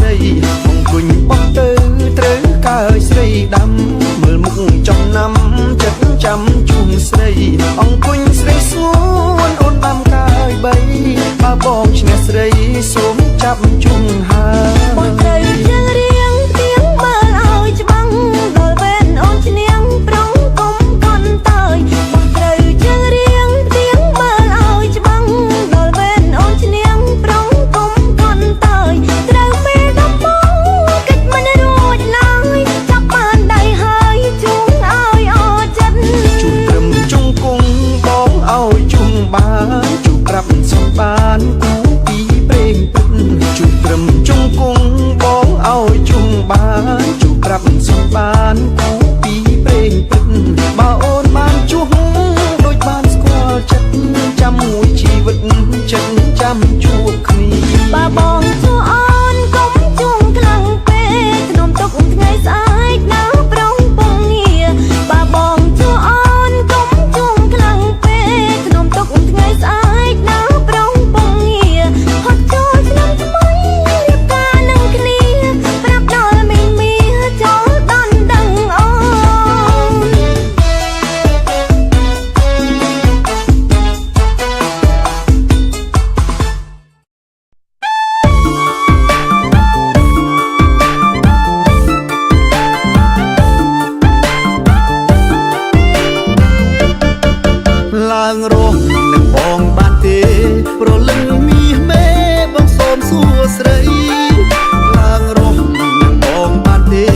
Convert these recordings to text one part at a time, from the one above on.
ស្រីអង្គុញបោះទៅត្រូវកើយស្រីដាំមើលមុខចំណាំចិត្តចាំជួងស្រីអង្គុញស្រីស្ងួនអូនដាំកើយបីបើបងឈ្នះស្រីសូមចាប់ជួងហើ បោះត្រូវជើងរៀងទៀងមើលឲ្យច្បាំងដល់វេនអូនឈ្នះប្រងគុំកន់តើយបោះត្រូវជើងរៀងទៀងមើលឲ្យច្បាំងដល់វេនអូនឈ្នះប្រងគុំកន់តើយត្រូវពេលដំបងកិច្ចមិនរួចឡើយចាប់បានដៃហើយជួងឲ្យអចិត្ត ជួបត្រឹមជុងគង់បងឲ្យជុងបានជួបប្រាប់សំបានគូពីព្រេងពិតជួបត្រឹមជុងគង់បងឲ្យជុងបានជួបប្រាប់សំបានគូពីព្រេងពិតបើអូនបានជួសដូចបានស្គាល់ចិត្តចាំមួយជីវិតចិត្តចាំជួបគ្នា បើបងជួអូនកុំជួងខ្លាំងពេកធ្នមទុកថ្ងៃស្អែកណាប្រងពងងារបើបងជួអូនកុំជួងខ្លាំងពេកធ្នមទុកថ្ងៃស្អែកណាប្រងពងងារហត់ចូលឆ្នាំថ្មីរៀបការនឹងគ្នាប្រាប់ដល់មីងមាចូលដល់ដឹងអូន ឡើងរងនឹងបងបានទេប្រលឹងមាសមេបងសូមសួស្រីឡើងរងនឹងបងបានទេ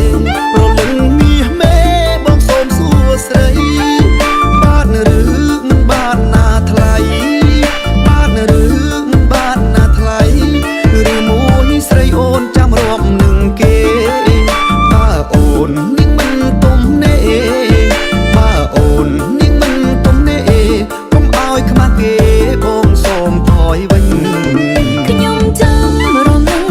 ប្រលឹងមាសមេបងសូមសួស្រីបានឬមិនបានណាថ្លៃបានឬមិនបានណាថ្លៃឬមួយស្រីអូនចាំរាប់នឹងគេបើអូននាងមិនទំនេរបើអូននាងមិនទំនេរកុំឲ្យខ្មាស់គេបងសូមថយវិញ ខ្ញុំចាំរំនឹង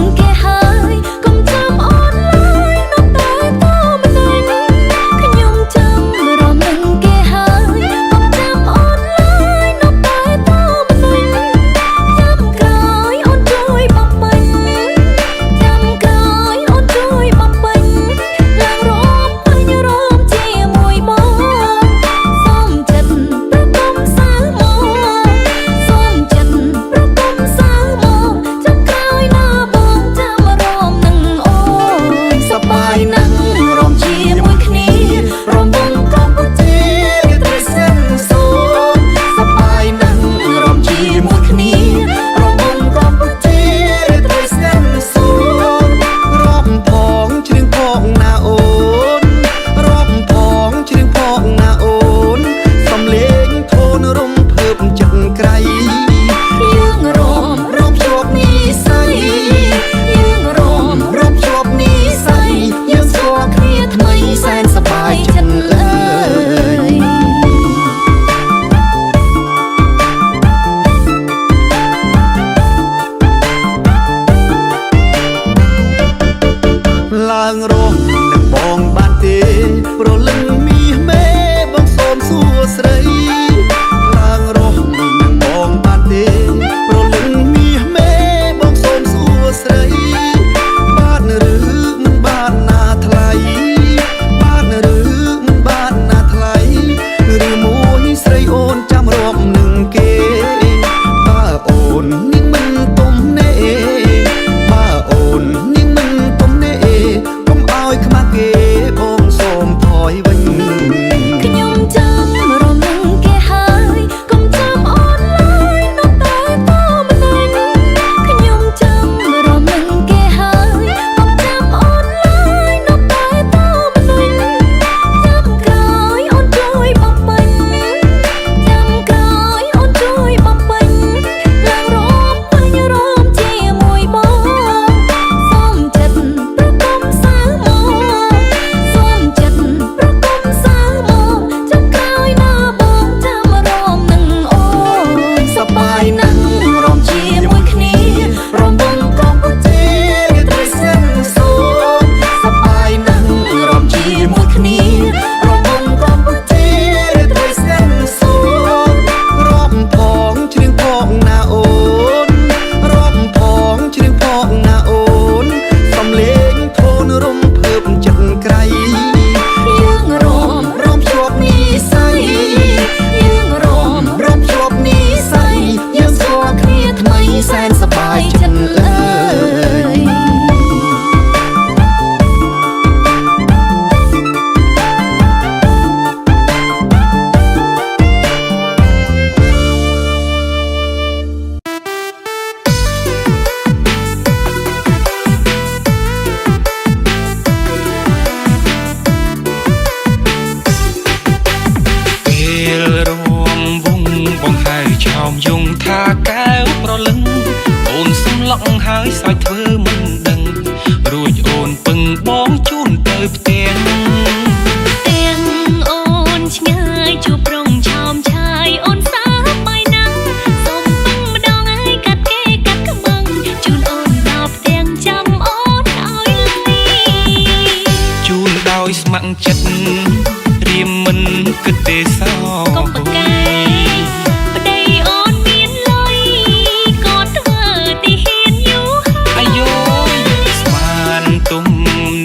សើចធ្វើមិនដឹងរួចអូនពឹងបងជូនទៅផ្ទះ ទាំងអូនឆ្ងាយជួបប្រុងឆោមឆាយអូនសាបាយណាស់សូមពឹងម្ដងឲ្យកាត់គេកាត់ខ្មងជូនអូនដល់ផ្ទាំងចាំអូនឲ្យលី ជូនដោយស្ម័គ្រចិត្តរៀមមិនគិតទេសោ កុំប្រកែកប្តីអូនមានលុយក៏ធ្វើទីហ៊ានយូរ អាយយស្មានទុំ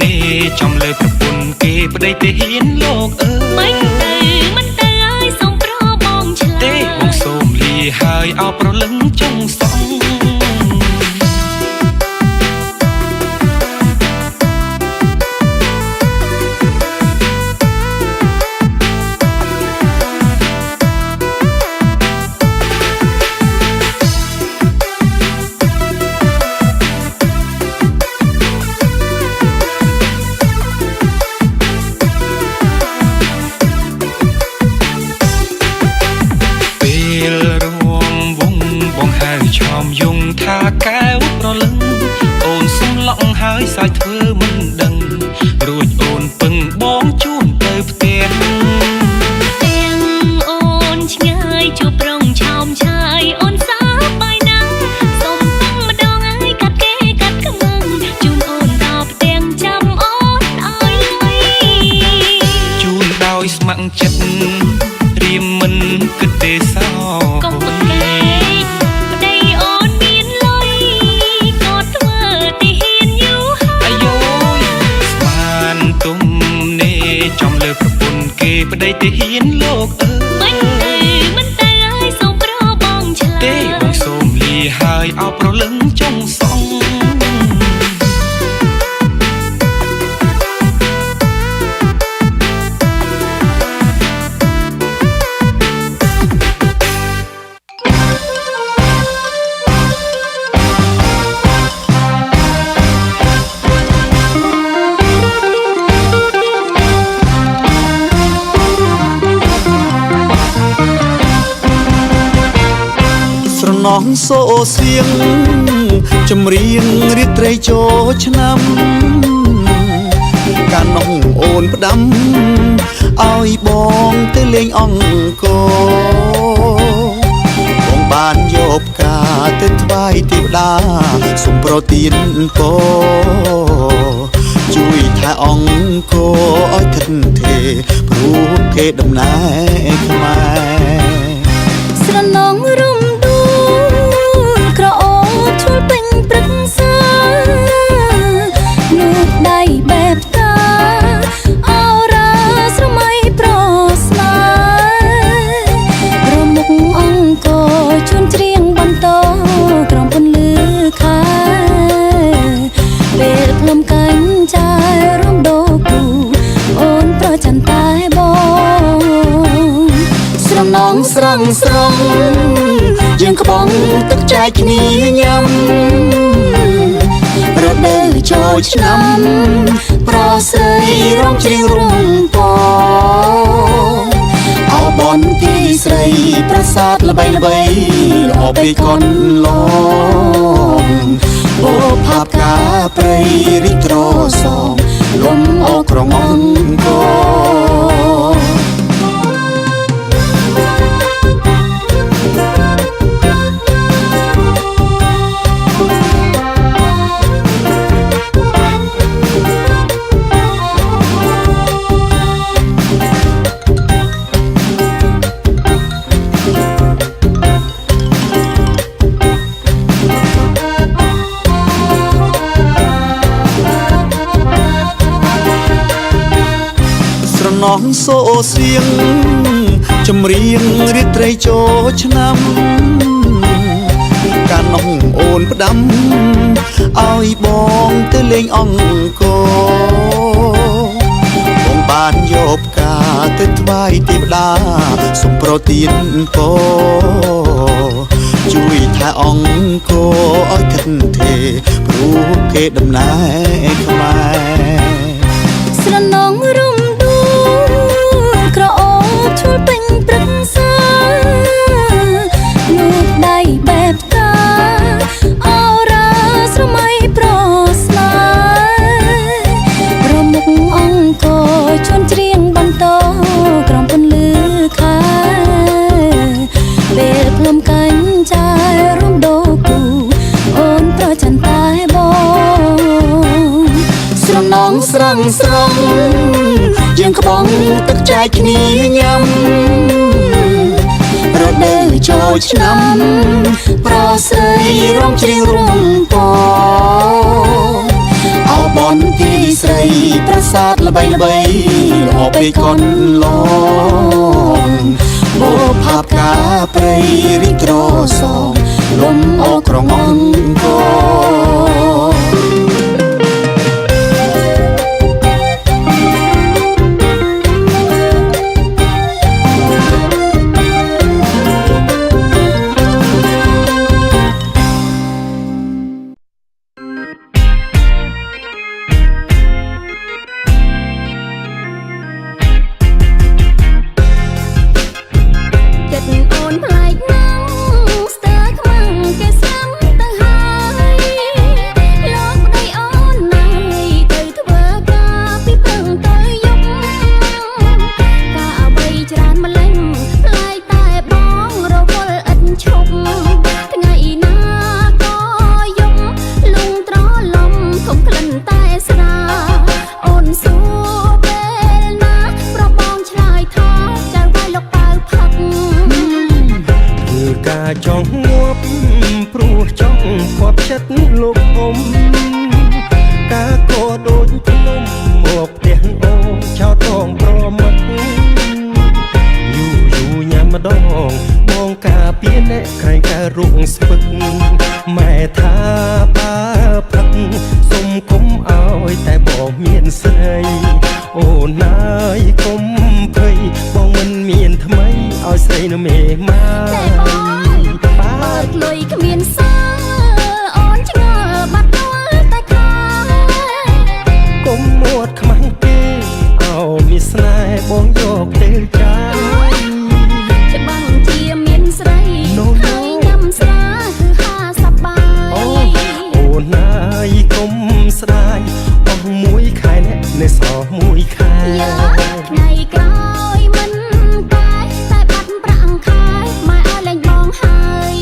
នេះចំលើប្រពន្ធគេប្តីទេហ៊ានលោកអើ មិន យ ទៅមិនទៅឲ្យសូមប្របងឆ្លើ ទេ យ បងសូមលាហើយអោប្រលឹងចុងសងពេលរួមវងបងហៅឆោមយងថាកែវប្រលឹងអូនសំឡក់ហើយសើចធ្វើមិនដឹងរួចអូនពឹងបងជូនទៅផ្ទះ ទាំងអូនឆ្ងាយជួបប្រុងឆោមឆាយអូនសាបាយណាស់សូមពឹងម្ដងឲ្យកាត់គេកាត់ខ្មងជូនអូនដល់ផ្ទាំងចាំអូនឲ្យលុយ ជូនដោយស្ម័គ្រចិត្តរៀមមិនគិតទេសោ កុំប្រកែកប្តីអូនមានលុយក៏ធ្វើទីហ៊ានយូរ អាយយស្មានទុំនេះចំលើប្រពន្ធគេប្តីទេហ៊ានលោកអើ មិនទៅមិនទៅឲ្យសូមប្របងឆ្លើ ទេ យ បងសូមលាហើយអោប្រលឹងចុងសង ស្រណោះសូសៀងចម្រៀងរាត្រីចូលឆ្នាំកាលនោះអូនផ្ដាំឲ្យបងទៅលេងអង្គរបងបានយកផ្កាទៅថ្វាយទេវតាសូមប្រទានពរជួយថែអង្គរឲ្យថិតថេរព្រោះគេដំណែលខ្មែរ ស្រណងរំដួលក្រអូបឈួលពេញព្រឹក្សានូបដៃបែបតាអរ៉ាស្រមៃប្រស្មាប្រមុខអង្គរជួនច្រៀងបន្តក្រមពន្លឺខែពេលភ្លុំកាញ់ចាយរំដោគូអូនប្រចន្តែបង ស្រណងស្រងស្រងយើងក្បងទឹកចែកគ្នាញ៉ាំរដូវចូលឆ្នាំប្រស្រីរំច្រៀងរំពងអោបនទីស្រីប្រាសាទល្បីល្បីល្អពេកកនឡងអូផាប់កាព្រៃរិចត្រសងលំអូក្រុងអង្គរ ស្រណោះសូសៀងចម្រៀងរាត្រីចូលឆ្នាំកាលនោះអូនផ្ដាំឲ្យបងទៅលេងអង្គរបងបានយកផ្កាទៅថ្វាយទេវតាសូមប្រទានពរជួយថែអង្គរឲ្យថិតថេរព្រោះគេដំណែលខ្មែរ ស្រណងរំដួលក្រអូបឈួលពេញព្រឹក្សានូបដៃបែបតាអរ៉ាស្រមៃ ស្រង់ស្រង់យើងក្បងទឹកចែកគ្នាញ៉ាំរដូវចូលឆ្នាំប្រស្រីរំច្រៀងរំពអោបនទីស្រីប្រាសាទល្បីល្បីល្អពេកកនឡងបោផាប់កាព្រៃរីកត្រសងលំអូក្រុងអង្គរ ចិត្តអូនប្លែកណាស់ស្ទើរខ្មាំងគេស្លាំទៅហើយលោកប្តីអូនណាយទៅធ្វើការពីព្រឹងទៅយប់ការអ្វីច្រើនម្លេះប្លែកតែបងរវល់ឥតឈប់ថ្ងៃណាក៏យប់លងត្រឡំធំក្លិនតែស្រាអូនសួរពេលណាប្របងឆ្លើយថាចៅវាយលោកប៉ៅផឹក ធ្វើការចង់ងាប់ព្រោះចង់គប់ចិត្តលោកអ៊ំការក៏ដូចភ្នំមកផ្ទះអូនចោតងប្រមឹកយូរយូរញ៉ាំម្ដងបងការពារអ្នកក្រែងការរុងស្ពឹកម៉ែថាបើផឹកសុំគុំឲ្យតែបងមានស្រីអូនណាយកុំភ័យបងមិនមានថ្មីឲ្យស្រីនៅមេម៉ា តែ យ បង បា បើ ទ កលុយគ្មានសល់អូនឆ្ងល់បាត់ដល់តែខែ គុំមួតខ្មាំងគេអោមានស្នេហ៍បងយកទៅចាយ ច្បាំងជាមានស្រី No, no. ហើយញ៉ាំស្រាហឺហាសប្បា អូ យ អូនណាយកុំស្ដាយអស់មួយខែអ្នកនៅសល់មួយខែ យ៉ាថ្ងៃក្រោយមិនកែតែបាត់ប្រាក់ខែម៉ែឲ្យលែងបងហើយ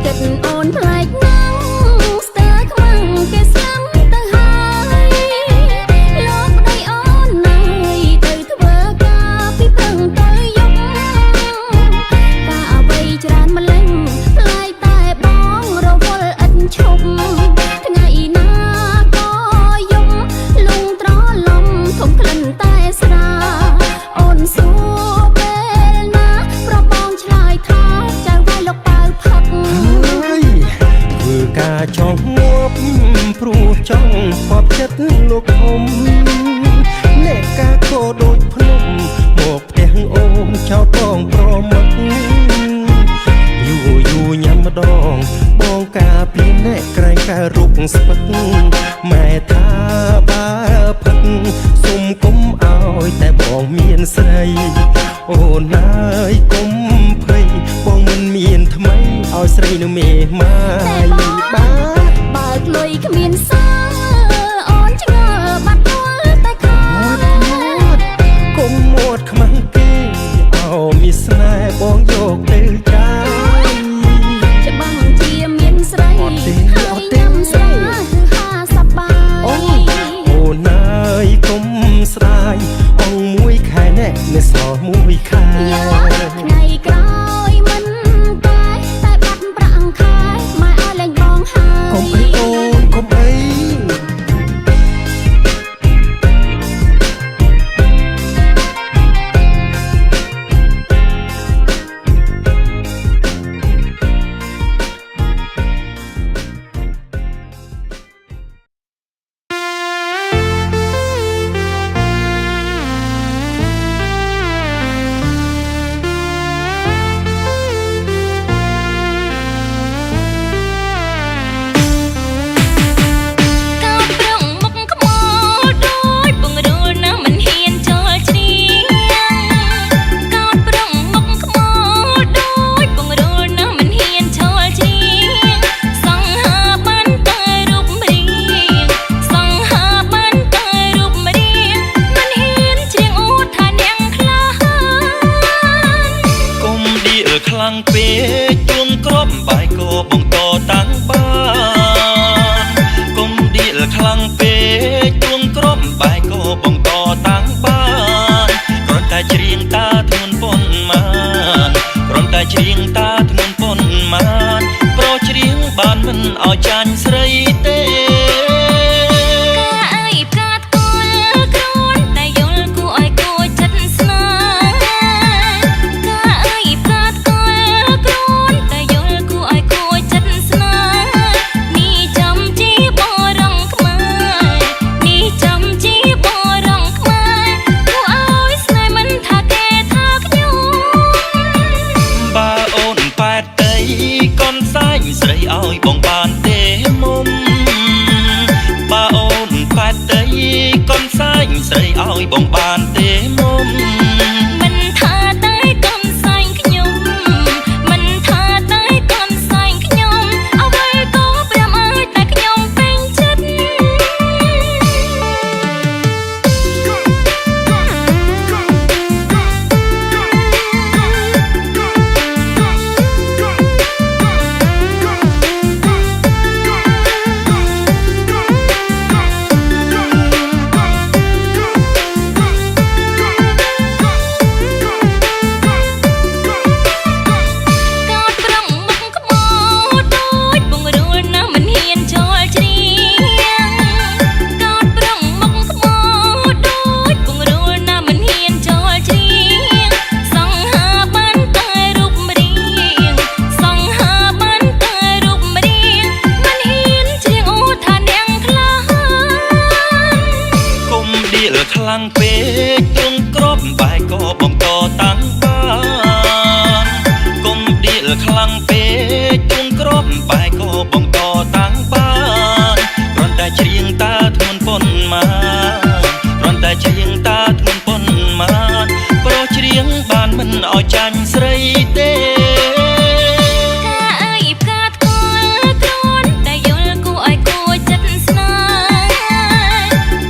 ចិត្តអូនប្លែកណាស់ស្ទើរខ្មាំងគេស្លាំទៅហើយលោកប្តីអូនណាយទៅធ្វើការពីព្រឹងទៅយប់ការអ្វីច្រើនម្លេះប្លែកតែបងរវល់ឥតឈប់ថ្ងៃណាក៏យប់លងត្រឡំធំក្លិនតែស្រាអូនសួរពេលណាប្របងឆ្លើយថាចៅវាយលោកប៉ៅផឹក ហើយធ្វើការចង់ងាប់ព្រោះចង់គប់ចិត្តលោកអ៊ំអ្នកការក៏ដូចភ្នំមកផ្ទះអូនចោតបងប្រមឹកយូរយូរញ៉ាំម្ដងបងការពារអ្នកក្រែងការរុកស្ពឹកម៉ែថាបើផឹកសុំគុំឲ្យតែបងមានស្រីអូនណាយកុំភ័យបងមិនមានថ្មីឲ្យស្រីនៅមេម៉ា តែ យ បង បាទ បើកលុយគ្មានសល់អូនឆ្ងល់បាត់ដល់តែខែ គុំមួតខ្មាំងគេអោមានស្នេហ៍បងយកទៅចាយ ច្បាំងជាមានស្រី អត់ទេ ហើយ អត់ទេ ញ៉ាំស្រាហឺហាសប្បា អូ យ អូនណាយកុំស្ដាយអងមួយខែណែនៅសល់មួយខែ យ៉ាថ្ងៃក្រោយមិនកែតែបាត់ប្រាក់ខែម៉ែឲ្យលែង ឲ្យចាញ់ស្រីទេ កាអើយផ្កាថ្កល់គ្រាន់តែយល់គួរឲ្យគួរចិត្តស្នេហ៍កាអើយផ្កាថ្កល់គ្រាន់តែយល់គួរឲ្យគួរចិត្តស្នេហ៍នេះចំជាបរងខ្មែរនេះចំជាបរងខ្មែរគួរឲ្យស្នេហ៍មិនថាគេថាខ្ញុំ បើអូនប៉ែតតីកុនសែងស្រីឲ្យបងបានទេមុំបើអូនប៉ែតតីកុនសែងស្រីឲ្យបងបានទេមុំ មិនថាតែកុនសែងខ្ញុំមិនថាតែកុនសែងខ្ញុំអ្វីក៏ប្រាំឲ្យតែខ្ញុំពេញចិត្ត កោតប្រងមុខក្បោដូចពង្រួលណាស់មិនហ៊ានចូលច្រៀងកោតប្រងមុខក្បោដូចពង្រួលណាស់មិនហ៊ានចូលច្រៀងសង្ហាបានតែរូបរាងសង្ហាបានតែរូបរាងមិនហ៊ានច្រៀងអូថាអ្នកក្លាហាន គុំដៀលខ្លាំងពេកទ្រង់ក្របបែកក៏បងតតាំងបានគុំដៀលខ្លាំងពេកទ្រង់ក្របបែកក៏បងតតាំងបានគ្រាន់តែច្រៀងតើធ្ងន់ប៉ុន្មានគ្រាន់តែច្រៀងតើធ្ងន់ប៉ុន្មានប្រុសច្រៀងបានមិនឲ្យចាញ់ស្រីទេ កាអើយផ្កាថ្កល់គ្រាន់តែយល់គួរឲ្យគួរចិត្តស្នេហ៍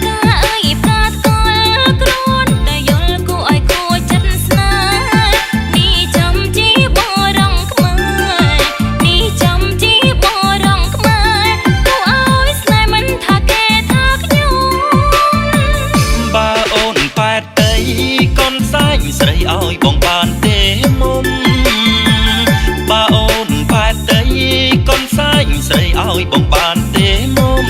កាអើយផ្កាថ្កល់គ្រាន់តែយល់គួរឲ្យគួរចិត្តស្នេហ៍នេះចំជាបរងខ្មែរនេះចំជាបរងខ្មែរគួរឲ្យស្នេហ៍មិនថាគេថាខ្ញុំ បើអូនប៉ែតតីកុនសែងស្រីឲ្យបងបានទេមុំបើអូនប៉ែតតីកុនសែងស្រីឲ្យបងបានទេមុំ